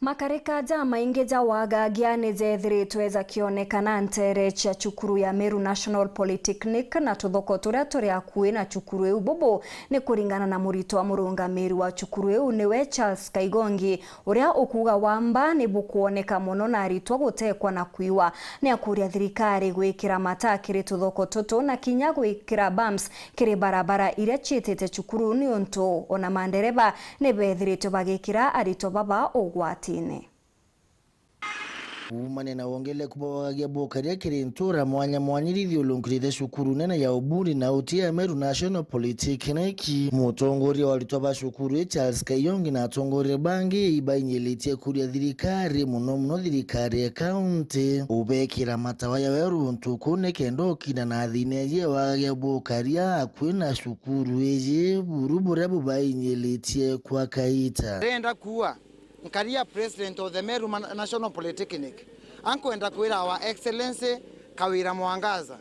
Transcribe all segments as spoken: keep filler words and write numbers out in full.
Makarika jamaingi ja wagagia ni jethiritwe jakionekana nteere cia cukuru ya Meru National Polytechnic na tuthoko turia turi akui na cukuru iu. Bubu ni kuringana na muritwa murungamiri wa cukuru iu, niwe Charles Kaigongi, uria ukuuga wamba ni bukwoneka mono na aritwa gutekwa na kwiwa. Ni akuria thirikari gwikira mataa kiri tuthoko tutu na kinya gwikira bumps kiri barabara iria ciitite cukuru, niuntu ona mandereba ni bethiritwe bagikira aritwa baba ugwatine. Kuumania na wongereku bwa wagagia bukaria kiri ntura mwanya mwanya iria ithiurunkurite cukuru nene ya Uburi na uti ya Meru National Polytechnic, mutongoria wa aritwa ba cukuru ii Charles Kaigongi na atongoria bangi ibainyiritie kuria thirikari, mono mono thirikari ya kaunti, ubekira matawa ya weru ntuku nikenda ukina na thina iji ya wagagia bukaria akui na cukuru iji buru buria bubainyiritie kwa kaita. Ndenda kuua nkari ya president of the Meru Man-, National Polytechnic, ankwenda kwira Our Excellency Kawira Mwangaza,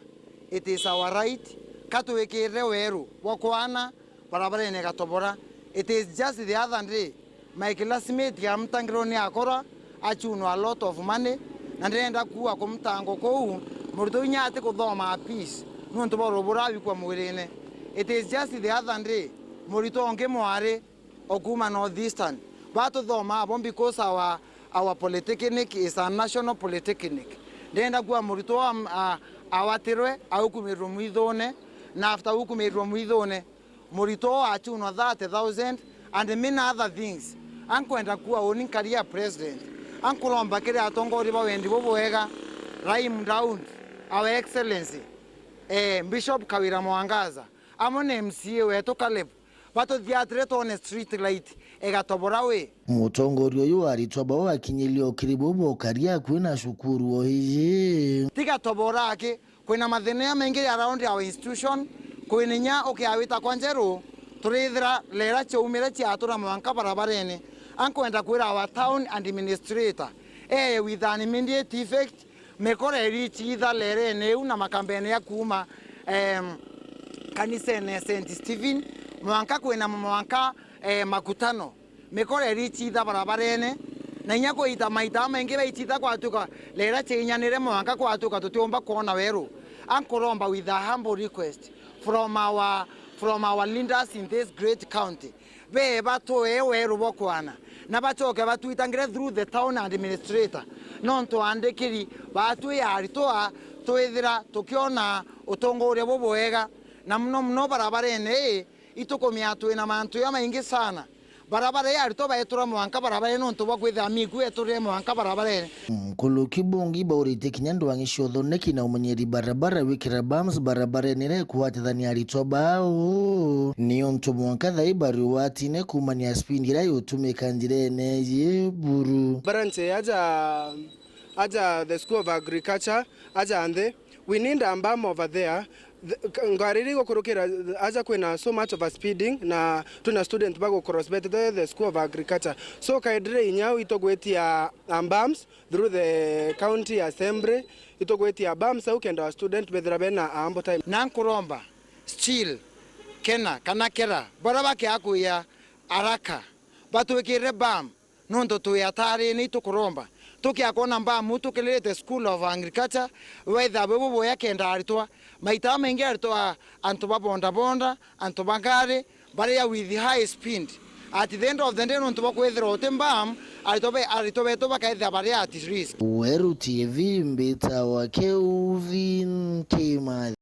it is our right, katwikirire weru bwa kwana barabarene Gatobora. It is just the other day, my classmate amutangirwe ni akora, achunwa a lot of money, na ndirenda kuua kumutangwa kuu, muritwa inya ati kuthoma a peace, niuntu bwa urubura abikwa mwirine. It is just the other day, muritwa ungi mwari o kuuma North Eastern. Batuthoma abo because our, our polytechnic is a national polytechnic. Ndenda kuuga muritwa am-, a-, awatirwe, aukumirwe mwithune, na after gukumirwa mwithune, muritwa uu achunwa thirty thousand and many other things. Ankwenda kuuga uni nkari ya president, ankuromba kiri atongoria ba wendi bubwega, Raim Daud, our excellency, eh, Bishop Kawira Mwangaza, amwe na M C A wetu Caleb, batuthiatire twone street light igatobora wi. Mutongoria uyu wa aritwa bau akinyirie ukiri buu bwa ukari akui na cukuru o iji. Tiga tobora aki, kwina mathina jamaingi around our institution, kwina inya ukiawita kwa Njeru, turithira lera ciaumire ciatura mwanka barabarene. Ankwenda kwira our town administrator, eh, with an immediate effect, mikora iri ciitha lerene iu na makambene ya kuuma, em, kanisene ya Saint Stephen, mwanka kwina mwanka, eh, Makutano. Mikora iri ciitha barabarene, na inya kwita maita jamaingi baicitha kwatuka lera ciinyanire mwanka kwatuka tutiumba kwona weru. Ankuromba with a humble request from our, from our leaders in this great county, bee batwee weru bwa kwana, na bacoke batwitangire through the town administrator, nontu andikiri batwi aritwa twithira tukiona utongoria bubwega, na muno muno barabarene ii, itukumia twina mantu jamaingi sana. Barabara ii aritwa baetura mwanka barabara ii nontu bwa kwithira miku eturire mwanka barabara ii. Nkuruki bungi baurite kinya ndwang'i cia uthoneki na umenyeri barabara wikira bumps barabarene iria ikwatithania aritwa bao, niuntu mwanka thaa ii bari ugwatine kuumania speed iria yutumika njirene iji buru. Branch aja, aja the School of Agriculture, aja nthi, we need a bump over there. The, k-, ngari iria igukurukira aja kwina so much of a speeding na twina student bagu cross betete the School of Agriculture. So kaindire inya itugwitia, um, bumps through the county assembly, itugwitia bumps au kenda student bethira bena ample time. Na nkuromba still kena kana kera bara bakia kuya haraka batwikirire bump. Nontu twi atarini, itukuromba tukia kwona mbamu tukilirite School of Agriculture, wethira bwi bubuya kenda aritwa. Maita jamaingi aritwa, antu ba bodaboda, antu ba ngari, baria with high speed. At the end of the day, nontu bwa kwithirwa uti mbamu, aritwa be-, aritwa betu bakaithira bari at risk. Weru T V, mbitawa Kelvin Kimathi.